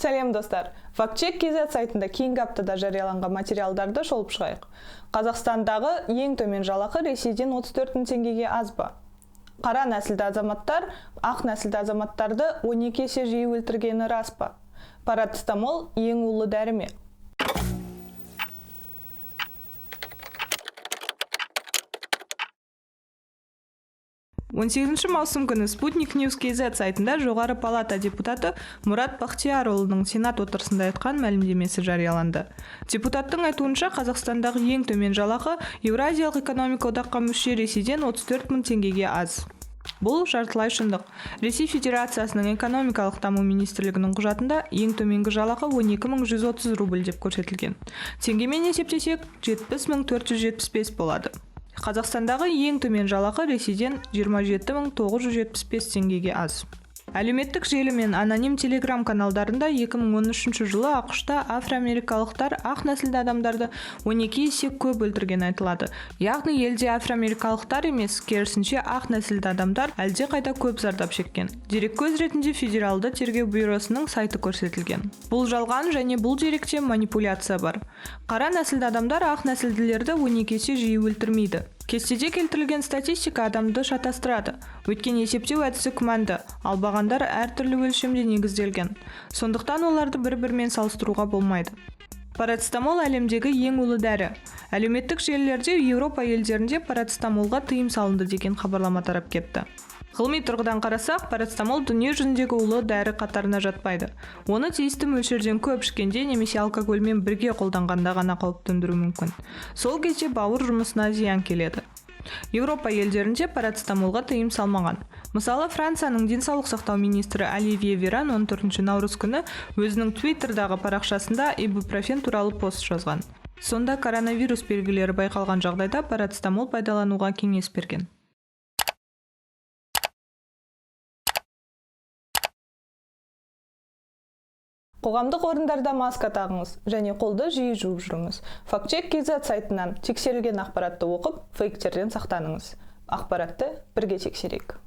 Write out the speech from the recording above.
Сәлем, достар! Фактчек KZ сайтында кейінгі аптада жарияланған материалдарды шолып шығайық. Қазақстандағы ең төмен жалақы Ресейден 34 мың теңгеге аз ба? Қара нәсілді азаматтар ақ нәсілді азаматтарды 12 есе жиі өлтіргені рас па? Парацетамол ең улы дәрі ме? 18 маусым күні Спутник News KZ сайтында Жоғары палата депутаты Мұрат Бақтиярұлының Сенат отырысында айтқан мәлімдемесі жарияланды. Депутаттың айтуынша, Қазақстандағы ең төмен жалақы Еуразиялық экономика одаққа мүше Ресейден 34 мың теңгеге аз. Бұл жартылай шындық. Ресей Федерациясының экономикалық даму министрлігінің құжатында ең төменгі жалақы 12 130 рубль деп көрсетілген. Теңгемен есептесек, 70 475 болады. Қазақстандағы ең төмен жалақы Ресейден 27 975 теңгеге аз. Әлеуметтік желі мен аноним телеграм каналдарында 2013 жылы АҚШ-та афроамерикалықтар ақ нәсілді адамдарды 12 есе көп өлтірген айтылады. Яғни елде афроамерикалықтар емес, керісінше, ақ нәсілді адамдар әлде қайда көп зардап шеккен. Дереккөз ретінде Федералды тергеу бюросының сайты көрсетілген. Бұл жалған және бұл деректе манипуляция бар. Қара нәсілді адамдар ақ нәсілділерді 12 есе жиі өлтірмейді. Кестеде келтірілген статистика адамды шатастырады. Өйткені есептеу әдісі күмәнді, ал бағандар әртүрлі өлшемде негізделген. Сондықтан оларды бір-бірімен салыстыруға болмайды. Парацетамол әлемдегі ең улы дәрі. Әлеуметтік желілерде Еуропа елдерінде парацетамолға тыйым салынды деген хабарлама тарап кетті. Ғылыми тұрғыдан қарасақ, парацетамол дүние жүзіндегі улы дәрі қатарына жатпайды. Оны тиісті мөлшерден көп ішкенде немесе алкогольмен бірге қолданғанда ғана қауіп төндіруі мүмкін. Сол кезде бауыр жұмысына зиян келеді. Еуропа елдерінде парацетамолға тыйым салмаған. Мысалы, Францияның денсаулық сақтау министрі Оливье Веран 14 наурыз күні өзінің Твиттердағы парақшасында ибупрофен туралы пост жазған. Сонда коронавирус белгілері байқалған жағдайда парацетамол пайдалануға кеңес берген. Қоғамдық орындарда маска тағыңыз және қолды жиі жуып жүріңіз. Фактчек KZ сайтынан тексерілген ақпаратты оқып, фейктерден сақтаныңыз. Ақпаратты бірге тексерейік.